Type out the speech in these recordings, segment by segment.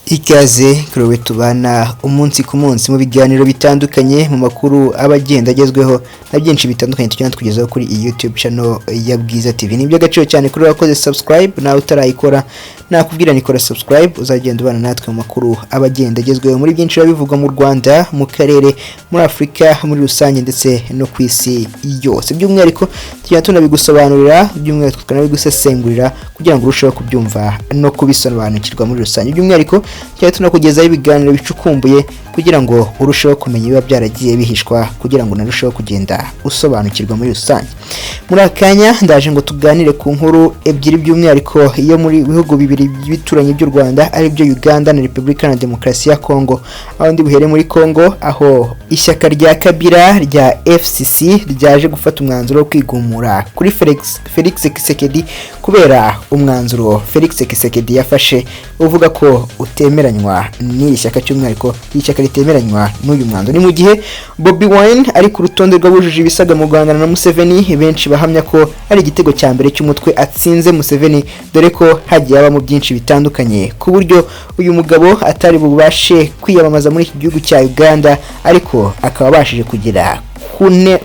Ikaze kuri wowe tubana umunsi ku munsi mu biganiro bitandukanye, mu makuru aba agenda agezweho na byinshi bitandukanye tugenda tukugezaho kuri iyi YouTube channel ya Bwiza TV. Ni iby'agaciro cyane kuri wakoze subscribe, nawe utarayikora nakubwira ni kora subscribe, uzagenda ubana natwe mu makuru aba agenda agezweho muri byinshi biba bivugwa mu Rwanda, mu karere, muri Afurika muri rusange ndetse no ku isi yose. By'umwihariko tugenda tunabigusobanurira, by'umwihariko tukanabigusesengurira kugira ngo urusheho kubyumva no kubisobanukirwa muri rusange. By'umwihariko tujya tunakugezaho ibiganiro bicukumbuye kugira ngo urusheho kumenya ibiba byaragiye bihishwa, kugira ngo unarusheho kugenda usobanukirwa muri rusange. Muri aka kanya ndaje ngo tuganire ku nkuru ebyiri, by'umwihariko iyo muri bihugu bibiri by'ibituranyi by'u Rwanda, aribyo Uganda na Repubulika na Demokarasi ya Kongo. Aho ndi buhere muri Kongo, aho ishyaka rya Kabila rya FCC ryaje gufata umwanzuro wo kwigumura kuri Felix Tshisekedi, kubera umwanzuro Felix Tshisekedi yafashe uvuga ko utemeranywa n'iri shyaka, cy'umwihariko iri shyaka ritemeranywa n'uyu mwanzuro. Ni mu gihe Bobi Wine ari ku rutonde rw'abujuje ibisabwa mu guhangana na Museveni, benshi bahamya ko ari igitego cya mbere cy'umutwe atsinze Museveni, dore ko hagiye habamo byinshi bitandukanye ku buryo uyu mugabo atari bubashe kwiyamamaza muri iki gihugu cya Uganda, ariko akaba abashije kugera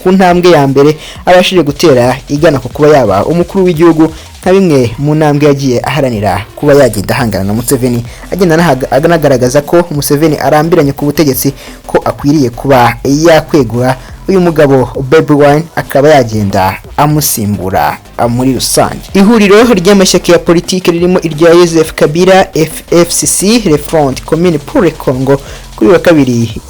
ku ntambwe ya mbere abashije gutera igana ku kuba yaba umukuru w'igihugu, nka bimwe mu ntambwe yagiye aharanira kuba yagenda ahangana na Museveni, agenda anagaragaza ko Museveni arambiranye ku butegetsi, ko akwiriye kuba yakwegura, uyu mugabo Bobi Wine akaba yagenda amusimbura muri rusange. Ihuriro ry'amashyaka ya politiki ririmo irya Joseph Kabila FFCC, Le Front Commune pour le Congo, kuri wa kabiri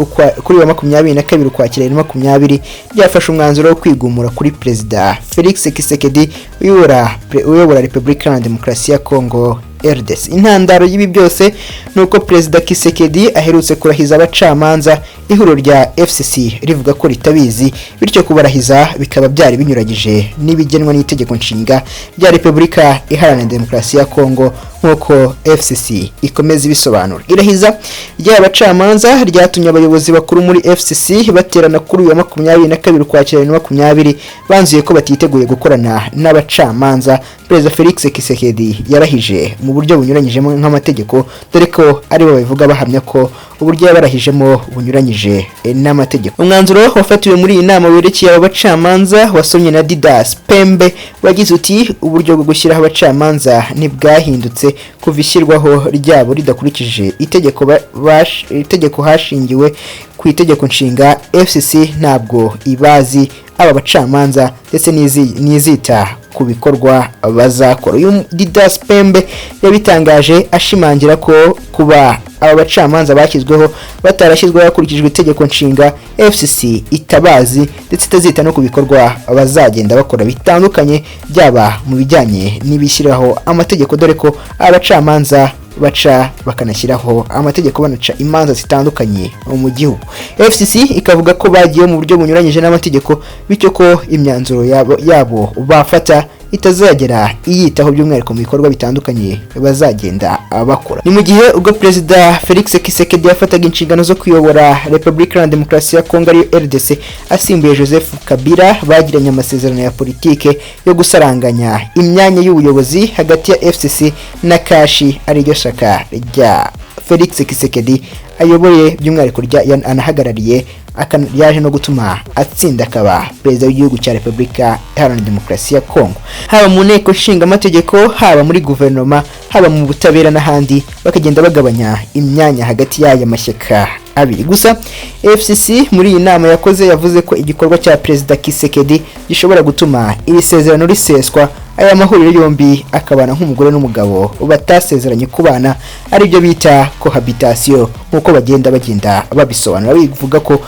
kuri wa 22 Ukwakira 2020 ryafashe umwanzuro wo kwigumura kuri Perezida Felix Tshisekedi uyobora Repubulika Iharanira Demokarasi ya Congo, RDC. Intandaro y'ibi byose ni uko Perezida Tshisekedi aherutse kurahiza abacamanza, ihuriro rya FCC rivuga ko ritabizi, bityo kubarahiza bikaba byari binyuranyije n'ibigenwa n'itegeko nshinga rya Repubulika Iharanira Demokarasi ya Congo, nk'uko FCC ikomeza ibisobanura. Irahiza ry'aba bacamanza ryatumye abayobozi bakuru muri FCC baterana kuri uyu wa 22 Ukwakira 2020, banzuye ko batiteguye gukorana n'abacamanza Perezida Felix Tshisekedi yarahije mu buryo bunyuranyijemo nk'amategeko, dore ko aribo babivuga bahamya ko uburyo yabarahijemo bunyuranyije n'amategeko. Umwanzuro wafatiwe muri iyi nama werekeye aba bacamanza wasomye na Didas Pembe, wagize uti: "Uburyo bwo gushyiraho abacamanza ntibwahindutse kuva ishyirwaho ryabo ridakurikije itegeko hashingiwe ku itegeko nshinga. FCC ntabwo ibazi aba bacamanza ndetse n'izita ku bikorwa bazakora." Uyu Didas Pembe yabitangaje ashimangira ko kuba aba bacamanza bashyizweho batarashyizweho hakurikijwe itegeko nshinga, FCC itabazi ndetse itazita no ku bikorwa bazagenda bakora bitandukanye, byaba mu bijyanye n'ibishyiraho amategeko, dore ko abacamanza baca bakanashyiraho amategeko, banaca imanza zitandukanye mu gihugu. FCC ikavuga ko bagiye mu buryo bunyuranyije n'amategeko, bityo ko imyanzuro yabo bafata itazagera iyitaho, by'umwihariko mu bikorwa bitandukanye bazagenda bakora. Ni mu gihe ubwo Perezida Felix Tshisekedi yafataga inshingano zo kuyobora Repubulika Iharanira Demokarasi ya Kongo, ariyo RDC, asimbuye Joseph Kabila, bagiranye amasezerano ya politike yo gusaranganya imyanya y'ubuyobozi hagati ya FCC na Kashi, ariryo shyaka rya Felix Tshisekedi ayoboye, by'umwihariko rya anahagarariye, ryaje no gutuma atsinda akaba perezida w'igihugu cya Repubulika Iharanira Demokarasi ya Kongo. Haba mu nteko nshinga amategeko, haba muri guverinoma, haba mu butabera n'ahandi, bakagenda bagabanya imyanya hagati y'aya mashyaka abiri. Gusa FCC muri iyi nama yakoze yavuze ko igikorwa cya Perezida Tshisekedi gishobora gutuma iri sezerano riseswa, aya mahuriro yombi akabana nk'umugore n'umugabo batasezeranye kubana, aribyo bita cohabitation, nk'uko bagenda babisobanura, bivuga ko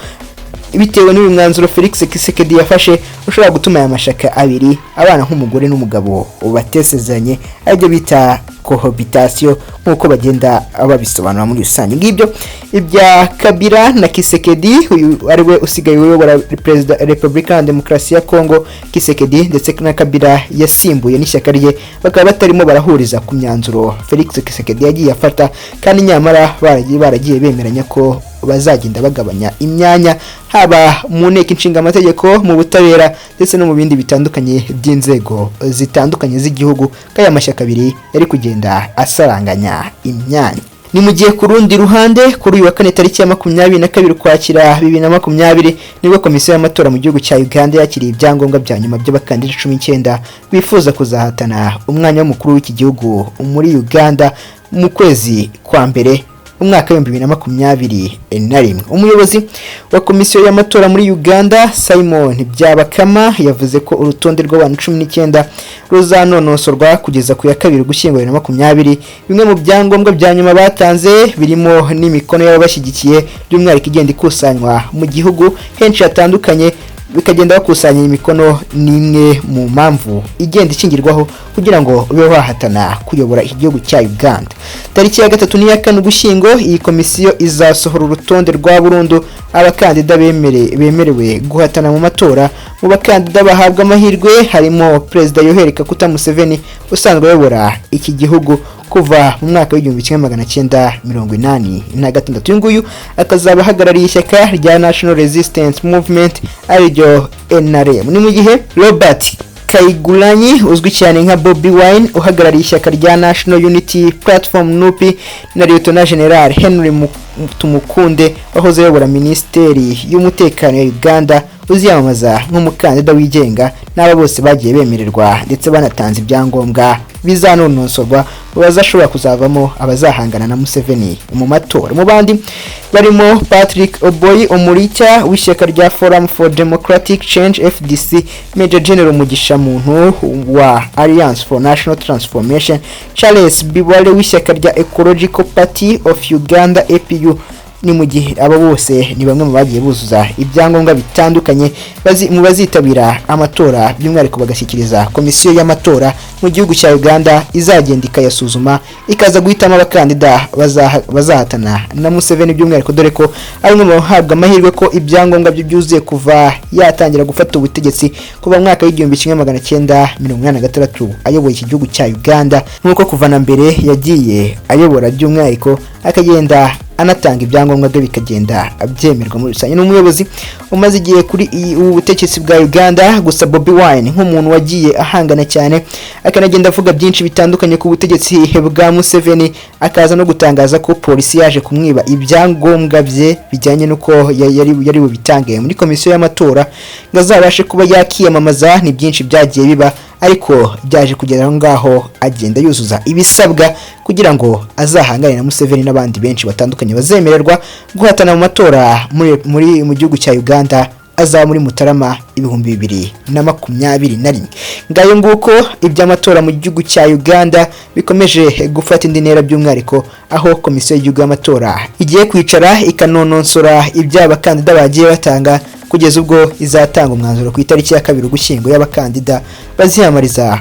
Bitewe n'uyu mwanzuro Felix Tshisekedi yafashe, ushobora gutuma aya mashyaka abiri abana nk'umugore n'umugabo batesezanye, aribyo bita cohabitation nk'uko bagenda babisobanura muri rusange. Ngibyo ibya Kabila na Tshisekedi, uyu ari we usigaye uyobora Perezida Repubulika ya Demokarasi ya Kongo, Tshisekedi, ndetse na Kabila yasimbuye n'ishyaka rye, bakaba batarimo barahuriza ku myanzuro Felix Tshisekedi yagiye afata, kandi nyamara baragiye bemeranya ko bazagenda bagabanya imyanya, haba mu nteko ishinga amategeko, mu butabera, ndetse no mu bindi bitandukanye by'inzego zitandukanye z'igihugu, ko aya mashyaka abiri yari kugenda asaranganya imyanya. Ni mu gihe ku rundi ruhande, kuri uyu wa kane tariki ya 22 Ukwakira 2020, nibwo komisiyo y'amatora mu gihugu cya Uganda yakiriye ibyangombwa bya nyuma by'abakandida 19 bifuza kuzahatana umwanya w'umukuru w'iki gihugu muri Uganda mu kwezi kwa mbere umwaka w'2021. Umuyobozi wa komisiyo y'amatora muri Uganda, Simon Byabakama, yavuze ko urutonde rw'abantu 19 ruzanonosorwa kugeza ku ya 2 Ugushyingo 2020. Bimwe mu byangombwa bya nyuma batanze birimo n'imikono y'ababashyigikiye, by'umwihariko igenda ikusanywa mu gihugu henshi hatandukanye, bikagenda bakusanya imikono. Ni imwe mu mpamvu igenda ishingirwaho kugira ngo ube wahatana kuyobora iki gihugu cya Uganda. Tariki ya 3 n'iya 4 Ugushyingo, iyi komisiyo izasohora urutonde rwa burundu abakandida bemerewe guhatana mu matora. Mu bakandida bahabwa amahirwe harimo Perezida Yoweri Kaguta Museveni usanzwe ayobora iki gihugu kuva mu mwaka w'1986. Uyu nguyu akazaba ahagarariye ishyaka rya National Resistance Movement, ariryo NRM. Ni mu gihe Robert Kyagulanyi uzwi cyane nka Bobi Wine uhagarariye ishyaka rya National Unity Platform, NUP, na Lieutenant General Henry Tumukunde wahoze ayobora Minisiteri y'Umutekano ya Uganda uziyamamaza nk'umukandida wigenga, n'aba bose bagiye bemererwa ndetse banatanze ibyangombwa bizanonosorwa bazashobora kuzavamo abazahangana na Museveni mu matora. Mu bandi barimo Patrick Oboi Omuricha w'ishyaka rya Forum for Democratic Change, FDC, Major General Mugisha Muntu wa Alliance for National Transformation, Charles Bibale w'ishyaka rya Ecological Party of Uganda, APU. Ni mu gihe aba bose ni bamwe mu bagiye buzuza ibyangombwa bitandukanye mu bazitabira amatora, by'umwihariko bagashyikiriza komisiyo y'amatora mu gihugu cya Uganda, izagenda ikayasuzuma ikaza guhitamo abakandida bazahatana na Museveni, by'umwihariko dore ko ari umwe mu bahabwa amahirwe ko ibyangombwa bye byuzuye kuva yatangira gufata ubutegetsi kuva mu mwaka w'1986 ayoboye iki gihugu cya Uganda, nk'uko kuva na mbere yagiye ayobora, by'umwihariko akagenda anatanga ibyangombwa bye bikagenda byemerwa muri rusange. Ni umuyobozi umaze igihe kuri ubu butegetsi bwa Uganda. Gusa Bobi Wine nk'umuntu wagiye ahangana cyane, akanagenda avuga byinshi bitandukanye ku butegetsi bwa Museveni, akaza no gutangaza ko polisi yaje kumwiba ibyangombwa bye bijyanye n'uko yari bubitange muri komisiyo y'amatora ngo azabashe kuba yakiyamamaza. Ni byinshi byagiye biba, ariko byaje kugera aho ngaho agenda yuzuza ibisabwa kugira ngo azahangane na Museveni n'abandi benshi batandukanye bazemererwa guhatana mu matora muri mu gihugu cya Uganda azaba muri Mutarama 2021. Ngayo nguko iby'amatora mu gihugu cya Uganda bikomeje gufata indi ntera, by'umwihariko aho komisiyo y'igihugu y'amatora igiye kwicara ikanonosora iby'abakandida bagiye batanga, kugeza ubwo izatanga umwanzuro ku itariki ya 2 Ugushyingo y'abakandida baziyamamariza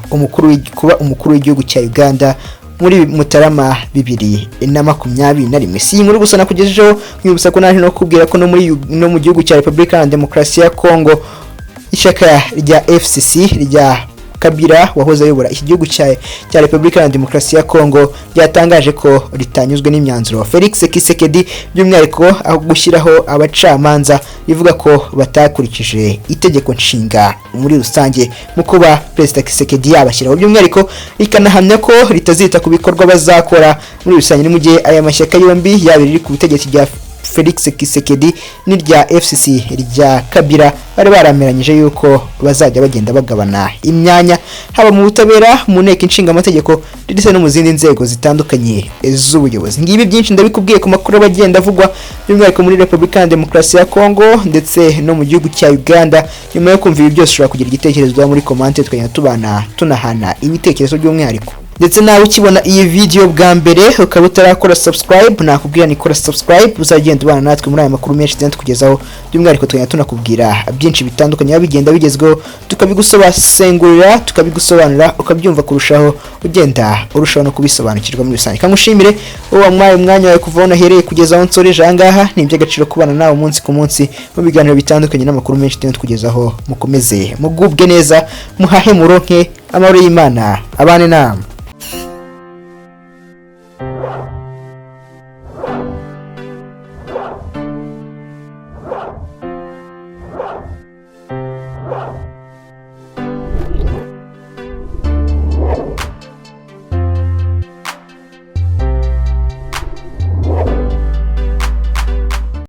kuba umukuru w'igihugu cya Uganda muri Mutarama 2021. Si iyi nkuru gusa nakugejejeho, nkwibutsa ko naje no kubwira ko no mu gihugu cya Repubulika ya Demokarasi ya Kongo, ishyaka rya FCC rya Kabila wahoze ayobora iki gihugu cya Repubulika ya Demokarasi ya Kongo ryatangaje ko ritanyuzwe n'imyanzuro Felix Tshisekedi, by'umwihariko aho gushyiraho abacamanza, rivuga ko batakurikije itegeko nshinga muri rusange mu kuba Perezida Tshisekedi yabashyiraho, by'umwihariko rikanahamya ko ritazita ku bikorwa bazakora muri rusange. Ni mu gihe aya mashyaka yombi, yaba iriri ku butegetsi rya Felix Tshisekedi n'irya FCC rya Kabila, bari barameranyije yuko bazajya bagenda bagabana imyanya, haba mu butabera, mu nteko ishinga amategeko, ndetse no mu zindi nzego zitandukanye z'ubuyobozi. Ngibi byinshi ndabikubwiye ku makuru aba agenda avugwa by'umwihariko muri Repubulika ya Demokarasi ya Kongo ndetse no mu gihugu cya Uganda. Nyuma yo kumva ibi byose, ushobora kugira igitekerezo muri comment, tukagenda tubana tunahana ibitekerezo by'umwihariko. Ndetse nawe ukibona iyi video bwa mbere ukaba utarakora subscribe, nakubwira ni kora subscribe, uzagenda ubana natwe muri aya makuru menshi tugenda tukugezaho. By'umwihariko tugenda tunakubwira byinshi bitandukanye biba bigenda bigezweho, tukabigusobasengurira, tukabigusobanurira, ukabyumva kurushaho, ugenda urushaho no kubisobanukirwa muri rusange. Kamushimire wowe wampaye umwanya wawe kuva aho nahereye kugeza aho nsoreje aha ngaha. Ni iby'agaciro kubana nawe umunsi ku munsi mu biganiro bitandukanye n'amakuru menshi tugenda tukugezaho. Mukomeze mugubwe neza, muhahe muronke, amahoro y'Imana abane namwe.